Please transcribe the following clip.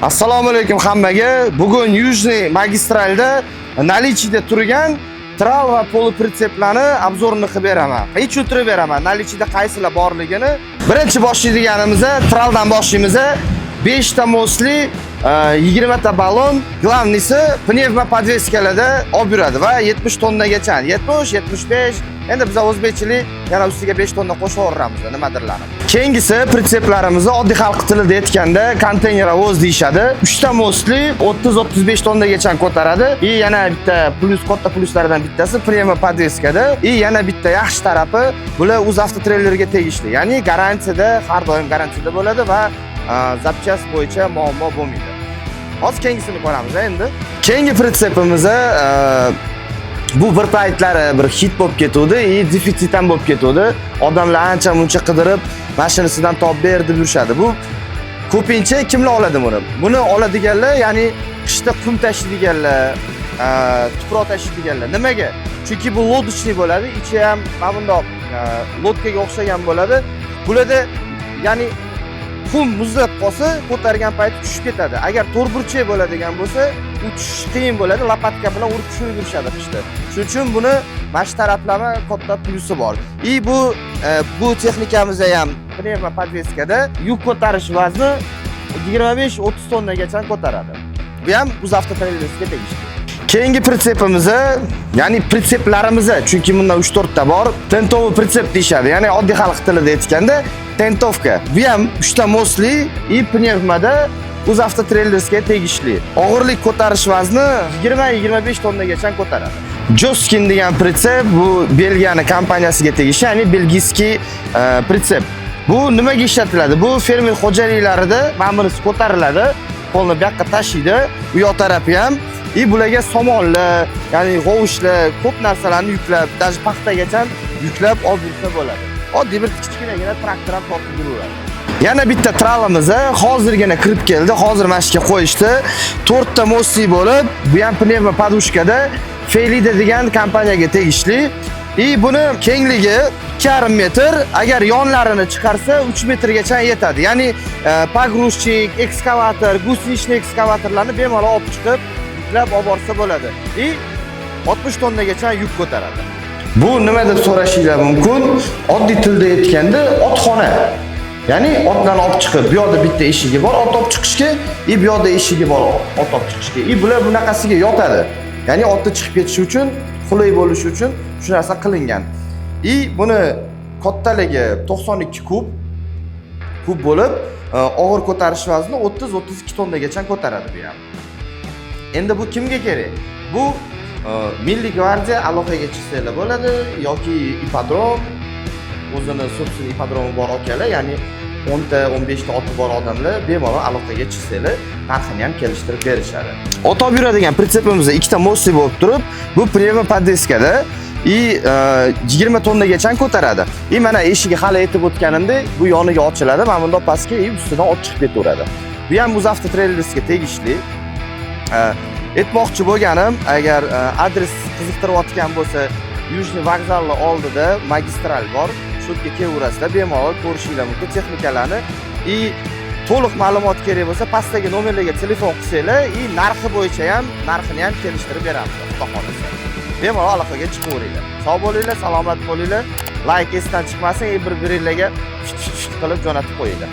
Assalomu alaykum hammaga. Bugun Южный magistralda наличие da turgan tral va полуприцеп larni обзор ini qilib beraman. И tushuntirib beraman наличие da qaysilar borligini. Birinchi boshlaydiganimiz traldan boshlaymiz. 5 ta мост li, 20 ta balon, главный si пневмоподвеска larda olib yuradi va 70 tonnagacha, 70, 75. Endi biz o'zbekchilik yana ustiga 5 tonna qo'shaveramiz nimadirlarni. Keyingisi прицеп larimizni oddiy xalq tilida aytganda konteynerovoz deyishadi. 3 ta мост li 30-35 tonnagacha ko'taradi. И yana bitta plyus, katta plyuslaridan bittasi пневмоподвеска da. И yana bitta yaxshi tarafi, bular UzAvtotrailerga tegishli. Ya'ni garantiyada, har doim garantiyada bo'ladi va запчасть bo'yicha muammo bo'lmaydi. Hozir keyingisini ko'ramiz endi. Keyingi прицеп imiz bu bir paytlari bir хит bo'lib ketuvdi и defitsit ham bo'lib ketuvdi. Odamlar ancha muncha qidirib, mashinasidan topib ber deb yurishadi. Bu ko'pincha kimlar oladi buni? Buni oladiganlar, ya'ni qishda qum tashiydiganlar, tuproq tashiydiganlar. Nimaga? Chunki bu лодочный bo'ladi, ichi ham mana bundoq лодка ga o'xshagan bo'ladi. Bularda, ya'ni qum muzlab qolsa, ko'targan payti tushib ketadi. Agar to'rtburchak bo'ladigan bo'lsa, u tushish qiyin bo'ladi, лопатка bilan urib tushirib yurishadi qishda. Shuning uchun buni mana shu taraflama katta plyusi bor. И bu texnikamizda ham пневмоподвеска da yuk ko'tarish vazni 25-30 tonnagacha ko'taradi. Bu ham UzAvtotrailersga tegishli. Keyingi прицеп imiz, ya'ni прицеп larimiz, chunki bundan 3-4 ta bor. Тентовый прицеп deyishadi. Ya'ni oddiy xalq tilida aytganda тентовка. Bu ham 3 ta мост li и пневмо da UzAvtotrailersga tegishli. Og'irlik ko'tarish vazni 20-25 tonnagacha ko'taradi. Joskin degan прицеп bu Belgiyani kompaniyasiga tegishli, ya'ni бельгийский прицеп. Bu nimaga ishlatiladi? Bu fermer xo'jaliklarida mana bunisi ko'tariladi, polni bu yoqqa tashiydi, u yoq tarafi ham, и bularga somonlar, ya'ni g'ovushlar, ko'p narsalarni yuklab, даже paxtagacha yuklab olib yursa bo'ladi. Oddiy bir kichkinagina traktor ham tortib yuraveradi. Yana bitta tralimiz hozirgina kirib keldi. Hozir mana shu yerga qo'yishdi. 4 ta мост li bo'lib, bu ham пневмоподушка da Felida degan kompaniyaga tegishli. И buni kengligi 2,5 metr, agar yonlarini chiqarsa 3 metrgacha yetadi. Ya'ni погрузчик, ekskavator, гусеничный ekskavatorlarni bemalol olib chiqib, yuklab olib borsa bo'ladi. И 60 tonnagacha yuk ko'taradi. Bu nima deb so'rashinglar mumkin? Oddiy tilda aytganda otxona. Ya'ni otlarni olib chiqib, bu yoqda bitta eshigi bor ot olib chiqishga, и bu yoqda eshigi bor ot olib chiqishga. И bular bunaqasiga yotadi. Ya'ni otni chiqib ketishi uchun, qulay bo'lishi uchun shu narsa qilingan. И buni kattaligi 92 kub bo'lib, og'ir ko'tarish vazni 30-32 tonnagacha ko'taradi bu ham. Endi bu kimga kerak? Bu Milliy gvardiya aloqaga chiqsanglar bo'ladi yoki ipodrom, o'zini собственный ipodromi bor akalar, ya'ni 10 ta, 15 ta oti bor odamlar bemalol aloqaga chiqsanglar, narxini ham kelishtirib berishadi. Ot olib yuradigan прицеп imizda ikkita мост li bo'lib turib, bu пневмоподвеска da и 20 tonnagacha ko'taradi. И mana eshigi hali aytib o'tganimdek, bu yoniga ochiladi, mana bundoq pastga и ustidan ot chiqib ketaveradi. Bu ham UzAvtotrailersga tegishli. Aytmoqchi bo'lganim, agar adres qiziqtirayotgan bo'lsa, Южный vokzalni oldida magistral bor. Shu yerga kelaverasizlar, bemalol ko'rishinglar mumkin texnikalarni. И to'liq ma'lumot kerak bo'lsa, pastdagi nomerlarga telefon qilsanglar, и narxi bo'yicha ham, narxini ham kelishtirib beramiz, xudo xohlasa. Bemalol aloqaga chiqaveringlar. Sog' bo'linglar, salomat bo'linglar. Layk esdan chiqmasin, bir-biringlarga qilib jo'natib qo'yinglar.